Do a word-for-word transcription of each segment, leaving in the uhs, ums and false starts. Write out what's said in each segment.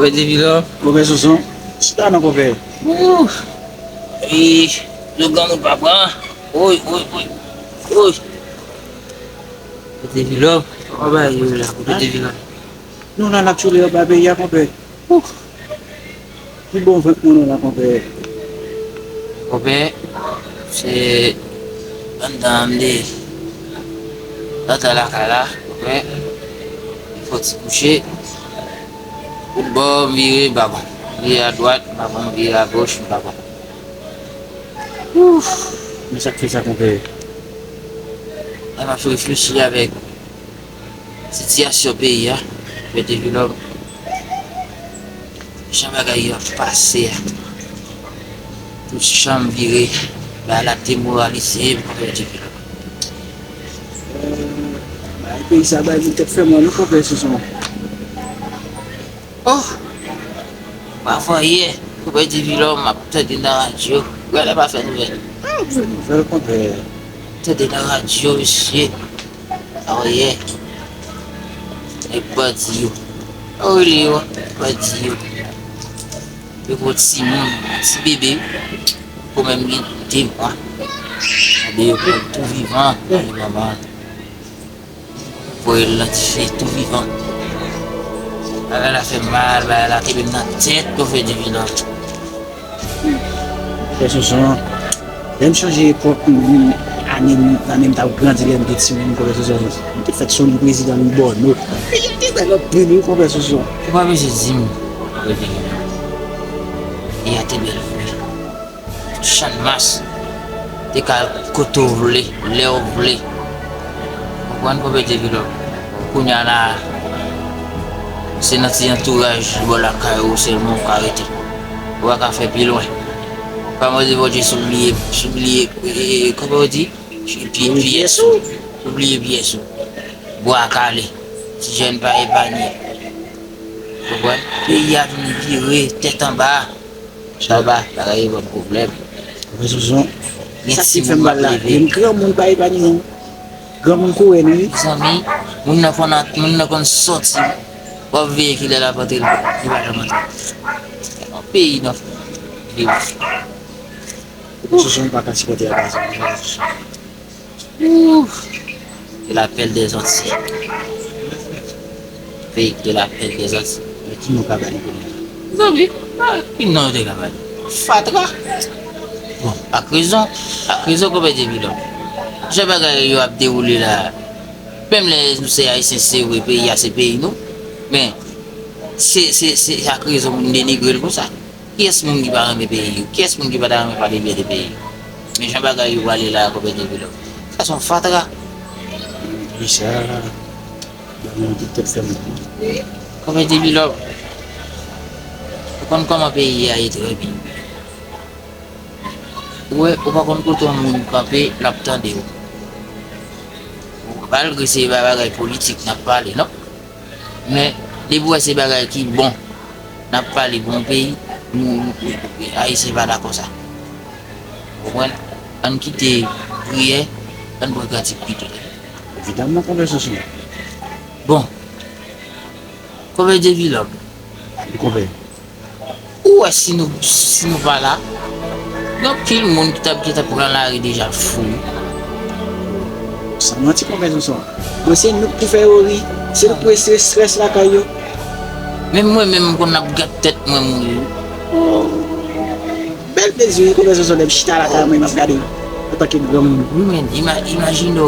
Konpè Devilòm. Konpè Sonson. Chita non, konpè. Ooh. E, yo granmoun pa pran. Oy, oy, oy. Oy. Konpè Devilòm. Kòman bagay yo la, konpè Devilòm? Nou la n ap tchoule anba peyi a, konpè. Ooh. Ki bon vant moun la, konpè? Konpè, se anndan an m te antre lakay la, konpè. Fò ti kouche. Tout bò m vire, m pa bon. M vire adwat, m pa bon, m vire agoch, m pa bon. Ouf! Men sa k fè sa, konpè? Lè m ap reflechi avèk sitiyasyon peyi a, Konpè Devilòm, jan bagay yo ap pase a, tout jan m vire, bagay la demoralize m, Konpè Devilòm. Bagay peyi sa bay moun tèt fè mal wi, Konpè Sonson. Oh! Avan yè, Konpè Devilòm, m ap tande nan radyo. Gade pa fè nouvèl. Ah, fè nouvèl, konpè. Tande nan radyo, mesye. Avan yè, nèg bandi yo. Yo rele yo, bandi yo. Yo pran timoun, ti bebe. Pou menm gen de mwa. Tande yo pran tou vivan, tande manman. Voye l nan dife tou vivan. Bagay la fè mal, bagay la kenbe m nan tèt, Konpè Devilòm. Konpè Sonson, lè m chonje epòk m, ane m, ane m t ap grandi, lè m te timoun, Konpè Sonson, m te fèt sou non prezidan Louis Borno. Peyi a te bèl anpil wi, Konpè Sonson. Ou pa bezwen di m, Konpè Devilòm. Peyi a te bèl vre. Channmas. Te ka al kote w vle, lè w vle. Konprann, Konpè Devilòm? Kounye a la, se nan ti antouraj bò lakay ou sèlman w ka rete. Ou pa ka fè pi lwen. Pa mande Bondye si w bliye, si w bliye, e, e, e, kòman w di? Pye, pyès ou. Si w bliye pyès ou. Bwa kale. Ti jèn pa epanye. Konprann? Peyi a vin vire tèt anba. Chaba, bagay yo ban m pwoblèm. Konpè Sonson, sa ki fè m mal la, menm granmoun pa epanye non. Granmoun koure nou wi. Zanmi, moun nan konn, moun nan konn sòti. W ap veye kilè l ap antre, li pa janm antre. Nan peyi nan. Konpè Sonson, m pa ka sipòte a. Ooh! De la pèl dèzanti. Peyi de la pèl dèzanti. Men ki non ka ba li kounye a? Zanmi, ah, ki non yo te ka ba li? Fatra. Bon, ak rezon, ak rezon, Konpè Devilòm. Jan bagay yo ap dewoule la, menm lè nou se Ayisyen, se vre, peyi a se peyi nou, men se, se, se ak rezon pou n denigre l konsa. Kiyès moun ki pa renmen peyi yo? Kiyès moun ki pa ta renmen pale byen de peyi yo? Men jan bagay yo prale la, Konpè Devilòm, sa se yon fatra. Wi, sa, ban nou tout tèt fè mal. Konpè Devilòm, ou konn kòman peyi a ye trè byen. Ou wè, ou pa konn kote yon moun kanpe, l ap tande w. Malgre se pa bagay politik n ap pale, non. Men, depi w wè se bagay ki bon, n ap pale bon peyi, nou, nou, Ayisyen pa dakò sa. Ou konprann? Ann kite priyè, ann pran kantik pito. Evidaman, Konpè Sonson. Bon. Konpè Devilòm. Wi, konpè. Ou wè si nou, si nou pa la, gen anpil moun ki t ap gentan pran lari deja fou. San manti, Konpè Sonson. Mwen se nou k pou fè yo ri. Se nou k pou retire estrès lakay yo. Menm mwen menm, m konn ap gad tèt mwen mouri wi. Oh. Bèl plezi wi, Konpè Sonson, lè m chita lakay mwen, m ap gade w antanke granmoun. Wi, men, ima-, imajine w,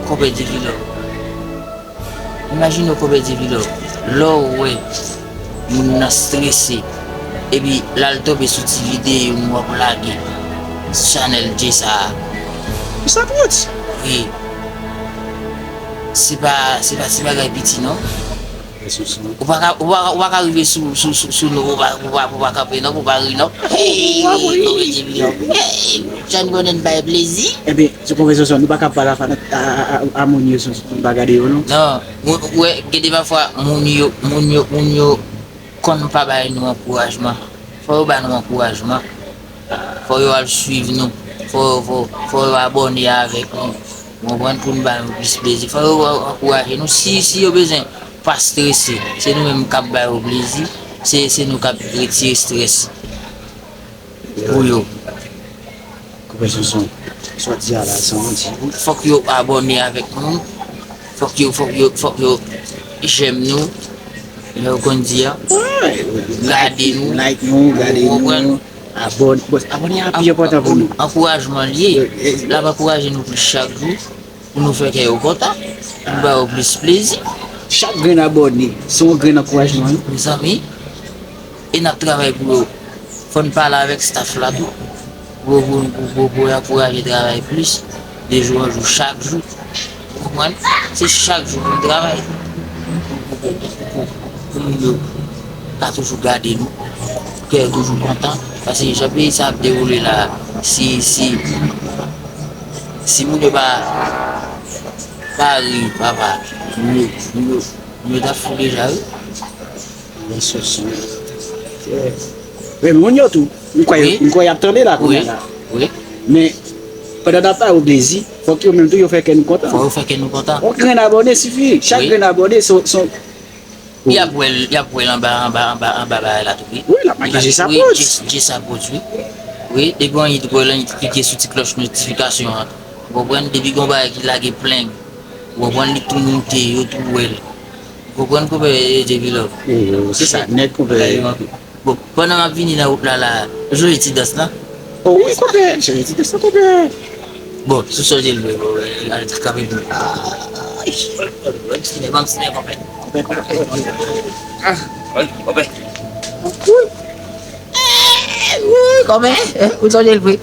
Konpè Devilòm. Imajine w, Konpè Devilòm, lè w wè moun nan strese, epi l al tonbe sou ti videyo nou ap lage sou chanèl Dje sa a. Ou sa pwont? Wi. Se pa, se pa ti bagay piti, non. Ou pa ka, ou pa, ou pa ka rive sou, sou, sou, sou nou pou pa, pou pa, pou pa kanpe, non, pou pa ri, non. Hey, Konpè Devilòm. Hey, John Bonnen bay plezi. Ebyen, sou konvèsasyon, nou pa ka pale a, a, a, a moun yo sou, sou, nou pa gade yo, non. Non, moun, ou wè, gen de pafwa, moun yo, moun yo, moun yo konn pa bay nou ankourajman. Fò yo ba nou ankourajman. Fò yo al swiv nou. Fò, fò, fò yo abòne avèk nou. Ou konprann? Pou n ba yo plis plezi. Fò yo ankouraje nou. Si, si yo bezwen pa strese, se nou menm k ap ba yo plezi. Se, se nou k ap retire estrès pou yo. Konpè Sonson, sa w di a la, sa w di. Fòk yo abòne avèk nou. Fòk yo, fòk yo, fòk yo jèm nou. Jan yo konn di a. Gade nou. Like nou, gade nou. Abòne. Bon, abòne a pi enpòtan pou nou. Ankourajman l ye. L ap ankouraje nou plis chak jou. Pou nou fè kè yo kontan, pou nou ba yo plis plezi. Chak grenn abòne, se yon grenn ankourajman, wi. Mezanmi, e n ap travay pou yo. Fò n pale avèk staff la tou. Pou, pou, pou, pou, pou yo ankouraje travay plis, de jou an jou, chak jou. Ou konprann? Se chak jou pou n travay. Pou, pou, pou, pou, pou, pou moun yo ka toujou gade nou. Kè yo toujou kontan. Paske jan peyi sa ap dewoule la, si, si, si moun yo pa, pa ri, papa, moun yo, moun yo, moun yo t ap fou deja, wi. Bon, Sonson. Men moun yo tou, m kwè, m kwè y ap tande la kounye a la. Wi. Men, pandan n ap ba yo plezi, fòk yo menm tou yo fè kè nou kontan. Fòk yo fè kè nou kontan. Yon grenn abòne sifi. Chak grenn abòne, se, se, y ap wè l, y ap wè l anba, anba, anba, anba bagay la tou, wi. Wi, l ap make Jess Approach. Wi, Jess, Jess Approach, wi. Wi, depi yon hit wè l, yon hit klike sou ti klòch notifikasyon an. Ou konprann? Depi gon bagay ki lage plenk, ou konprann, li tou moute, yo tou wè l. Ou konprann, konpè, J P Love? Yo, se sa nèt, konpè. Bon, pandan m ap vini nan wout la, la, jwe ti dans lan. O wi, konpè, jwe ti dans lan, konpè. Bon, sou sa w te lwe, bon, al kanpe pou. Ay, ban m simen, ban m simen, konpè. Konpè, konpè, konpè. Ah, wi, konpè. Wi, konpè, ou sonje l vre.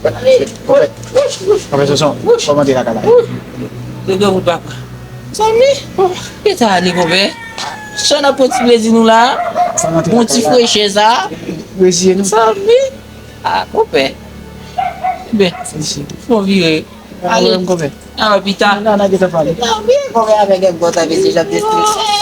Konpè, konpè, Sonson, kòman te lakay la? Yo gen wout papa. Zanmi, oh, ki ta ale, konpè? Chan ap pran ti plezi nou la. Bon ti frechè sa. Zanmi. Ah, konpè. Ben, fon vire. Ale. An wè pita. Zanmi, konpè, avèk gòt avè se jan de strese.